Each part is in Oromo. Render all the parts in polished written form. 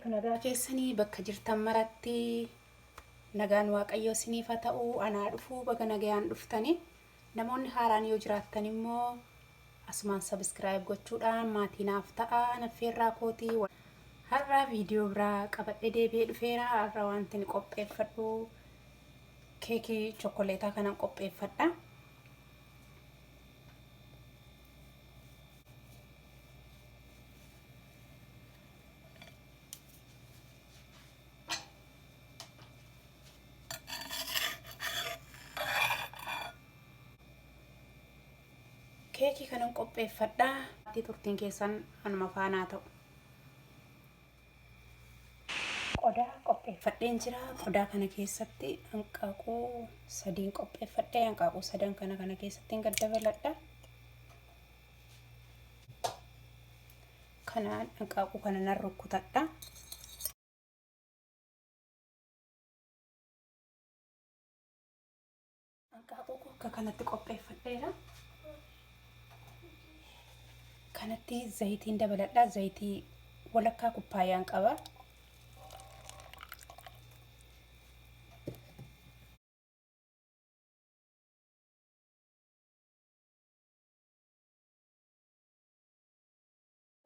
Jirtu nagaa keessanii bakka jirtan maratti nagaan Waaqayyoo isiniif haa ta'u. Anaa dhufuu, baga nagayaan dhuftanii. Namoonni haaraan yoo jiraattan immoo asumaan subscribe gochuudhaan maatii naaf ta'a. Naffeerraa kootii har'a viidiyoo biraa qabadhee deebi'ee dhufeera. Har'a wanti ani qopheeffadhu keekii chokkoleetaa kanan qopheeffadha. Keekii kanan qopheeffadha. Turtiin keessan anuma faanaa ta'u. Qodaa qopheeffadheen jira. Qodaa kana keessatti hanqaaquu sadiin qopheeffadhee, hanqaaquu sadan kana kana keessatti gad dabaladha. Kanaan hanqaaquu kana nan rukkutadha. Hanqaaquu koo akka kanatti qopheeffadheera. Kanatti zayitiin dabaladha. Zayitii walakkaa kubbaayyaan qaba.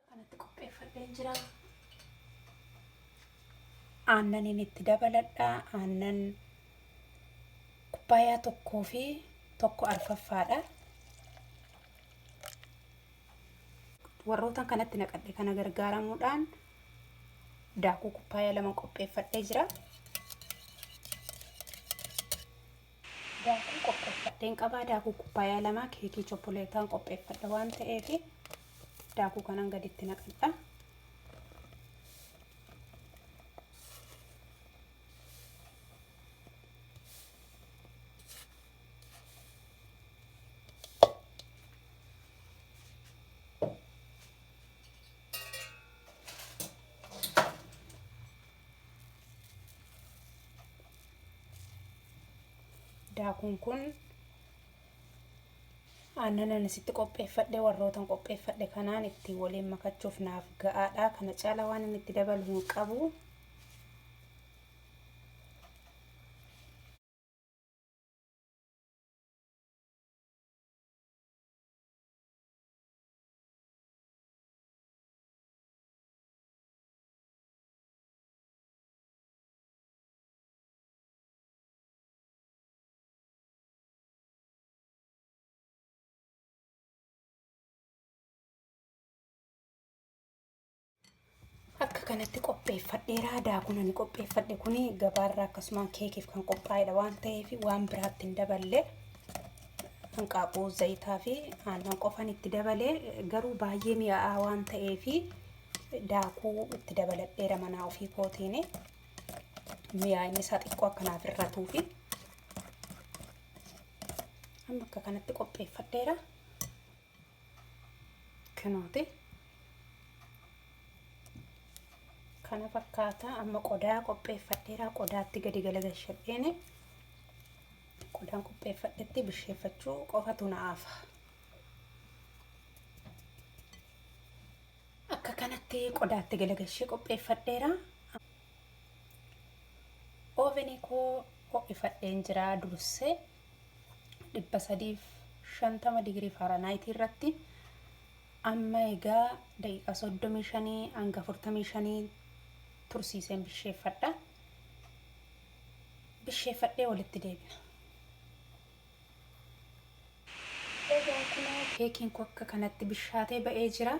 Kanatti qopheeffadheen jira. Aannaniin itti dabaladha. Aannan kubbaayyaa tokkoo fi tokko arfaffaadha. Warroota kanatti naqadhe kana gargaaramuudhaan daakuu kubbaayyaa 2 qopheeffadhee jira. Daakuu qopheeffadheen qaba. Daakuu kubbaayyaa 2 keekii chokkoleetaan qopheeffadha waan ta'eef daakuu kanan gaditti naqadha. Daakuun kun aannan ani sitti qopheeffadhe, warrootan qopheeffadhe kanaan ittiin waliin makachuuf naaf ga'aadha. Kana caala waan inni itti dabalu hin qabu. Akka kanatti qopheeffadheera. Daakuun ani qopheeffadhe kun gabaarraa akkasumaan keekiif kan qophaa'edha waan ta'eef waan biraatti hin daballe. Hanqaaquu, zayitaa fi aannan qofan itti dabalee, garuu baay'ee mi'aa'aa waan ta'eef daakuu itti dabaladheera manaa ofii kootiin. Mi'aa'inni isaa xiqqoo akkanaaf irratuufi. Amma akka kanatti qopheeffadheera. Kinooti. Kana fakkaata. Amma qodaa qopheeffadheera. Qodaatti gadi galagalchadheen qodaan qopheeffadhetti bisheeffachuu qofatu na hafa. Akka kanatti qodaatti galagalchee qopheeffadheera. Oovenii koo ho'ifadheen jira dursee 350 digirii Faaranaayit irratti. Amma egaa daqiiqaa 35 hanga 45 tursiiseen bisheeffadha. Bisheeffadhee walitti deebina. Egaa kunoo keekiin koo akka kanatti bishaatee ba'ee jira.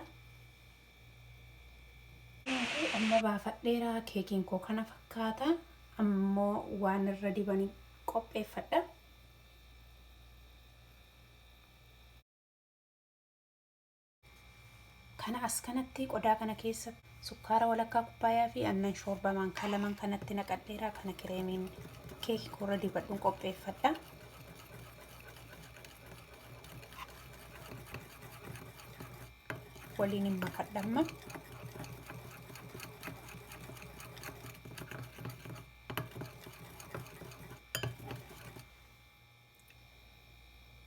Amma baafadheera, keekiin koo kana fakkaata. Ammoo waan irra diban qopheeffadha. Kana as kanatti qodaa kana keessa sukkaara walakkaa kubbaayyaa fi aannan shoorbaa maankaa lamaan kanatti naqadheera. Kana kireemiin keekii koorra dibadhuun qopheeffadha. Waliin hin makadha amma.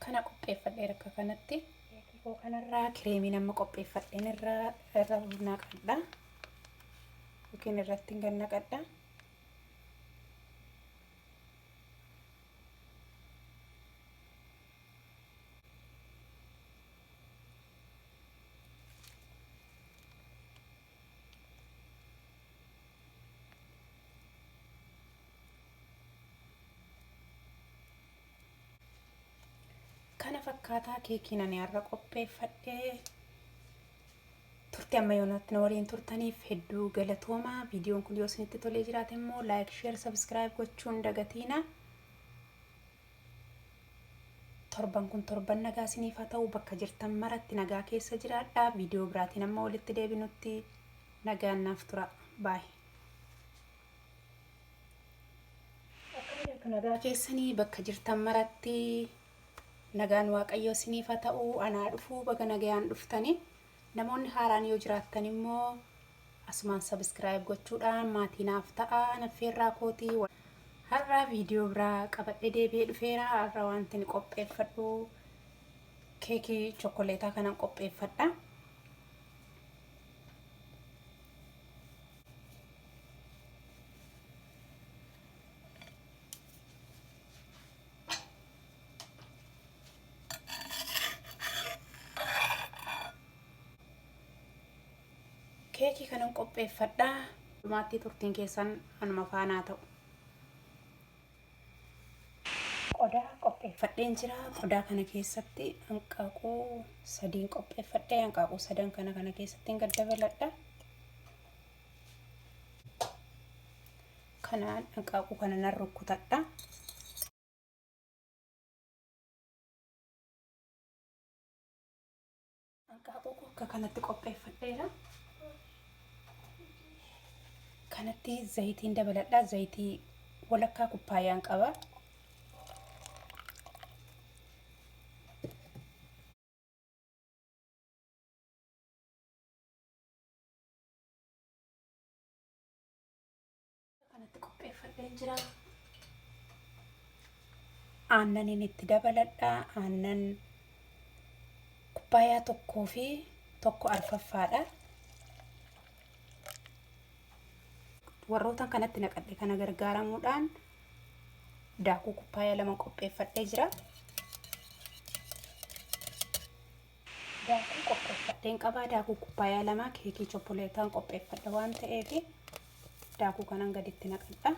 Kana qopheeffadheera akka kanatti. Keekii koo kanarraa kireemiin amma qopheeffadheen irra naqadha. Tokkeen irratti gad naqadha. Kana fakkaataa keekiin ani har'a qopheeffadhee turte. Amma yoonaatti na waliin turtaniif hedduu galatooma. Viidiyoon kun yoo isinitti tolee jiraate immoo like, share, subscribe gochuun dagatiina. Torban kun torban nagaa isiniif haa ta'u. Bakka jirtan maratti nagaa keessa jiraadha. Viidiyoo biraatiin amma walitti deebinutti nagaan naaf tura. Baay'ee. Akkam jirtu? Nagaa keessanii? Bakka jirtan maratti nagaan Waaqayyoo isiniif haa ta'u. Anaa dhufuu, baga nagayaan dhuftani. Namoonni haaraan yoo jiraattan immoo asumaan subscribe gochuudhaan maatii naaf ta'a. Naffeerraa kootii har'a viidiyoo biraa qabadhee deebi'ee dhufeera. Har'a wanti ni qopheeffadhu keekii chokkoleetaa kanan qopheeffadha. Keekii kanan qopheeffadha. Dhumaatti turtiin keessan anuma faanaa ta'u. Qodaa qopheeffadheen jira. Qodaa kana keessatti hanqaaquu sadiin qopheeffadhee, hanqaaquu sadan kana kana keessatti gad dabaladha. Kanaan hanqaaquu kana nan rukkutadha. Hanqaaquu koo akka kanatti qopheeffadheera. Kanatti zayitiin dabaladha. Zayitii walakkaa kubbaayyaan qaba. Kanatti qopheeffadheen jira. Aannaniin itti dabaladha. Aannan kubbaayyaa 1 1/4dha. Warroota kanatti naqadhe kana gargaaramuudhaan daakuu kubbaayyaa 2 qopheeffadhee jira. Daakuu qopheeffadheen qabaa. Daakuu kubbaayyaa 2 keekii chokkoleetaan qopheeffadha waan ta'eef daakuu kanan gaditti naqadha.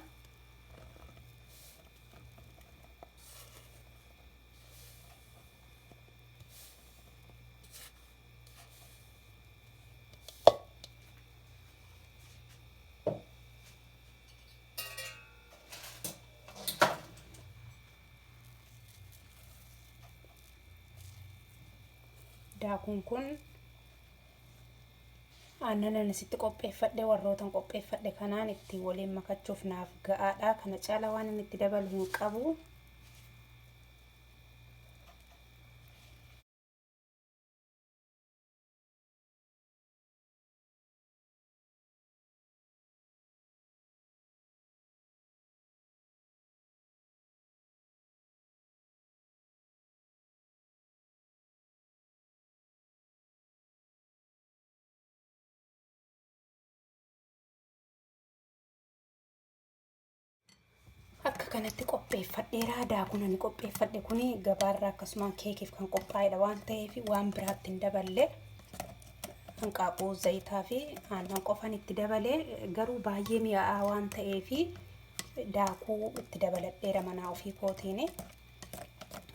Daakuun kun aannan ani sitti qopheeffadhe, warrootan qopheeffadhe kanaan ittiin waliin makachuuf naaf ga'aadha. Kana caala waan inni itti dabalu hin qabu. Akka kanatti qopheeffadheera. Daakuun ani qopheeffadhe kuni gabaarraa akkasumaan keekiif kan qophaa'edha waan ta'eef waan biraatti hin daballe. Hanqaaquu, zayitaa fi aannan qofan itti dabale. Garuu baay'ee mi'aawaa waan ta'eef daakuu itti dabaladheera manaa ofii kootiin.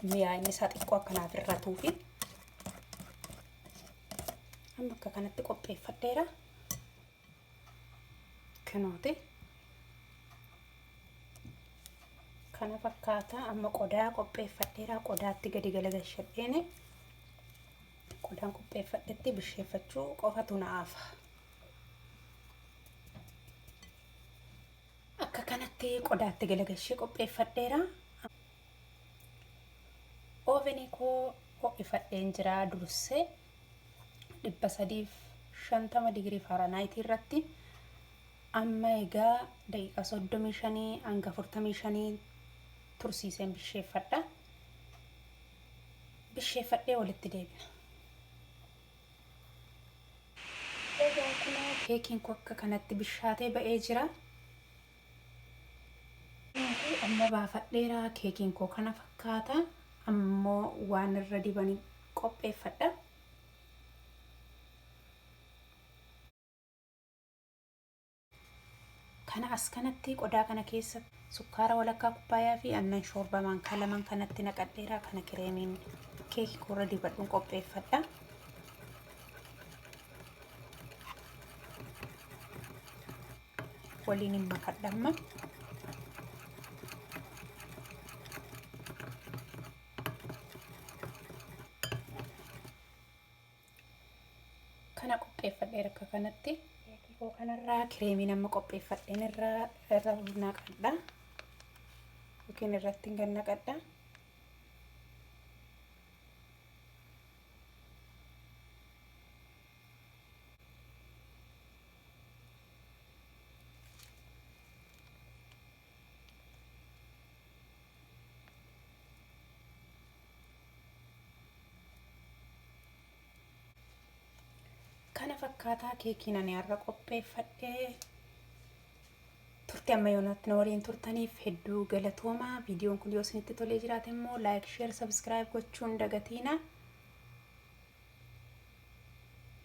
Mi'aayinni isaa xiqqoo akkanaaf hir'atuufi. Amma akka kanatti qopheeffadheera. Kinooti. Kana fakkaata. Amma qodaa qopheeffadheera. Qodaatti gadi galagalchadheeni qodaan qopheeffadhetti bisheeffachuu qofatu na hafa. Akka kanatti qodaatti galagalchee qopheeffadheera. Oovenii koo ho'ifadheen jira dursee 350 digirii Fahrenheit irratti. Amma egaa daqiiqaa 35 hanga 45 tursiiseen bisheeffadha. Bisheeffadhee walitti deebina. Egaa kunoo Keekiin koo akka kanatti bishaatee ba'ee jira. Amma baafadheera. Keekiin koo kana fakkaata. Ammoo waan irra diban qopheeffadha. Kana as kanatti qodaa kana keessa sukkaara walakkaa kubbaayyaa fi aannan shoorbaa maankaa lamaan kanatti naqadheera. Kana kireemiin keekii koorra dibadhuun qopheeffadha. Waliin hin makadha amma. Kana qopheeffadheera akka kanatti. Keekii koo kanarraa kireemiin amma qopheeffadheen irra naqadha. Yookiin irratti gad naqadha. Kana fakkaataa keekiin ani har'a qopheeffadhee turte. Amma yoonaatti na waliin turtaniif hedduu galatooma. Viidiyoon kun yoo isinitti tolee jiraate immoo like, share, subscribe gochuun dagatiina.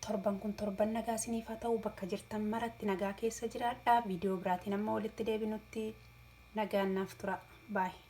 Torban kun torban nagaa isiniif haa ta'u. Bakka jirtan maratti nagaa keessa jiraadha. Viidiyoo biraatiin amma walitti deebinutti nagaan naaf tura. Baay'ee.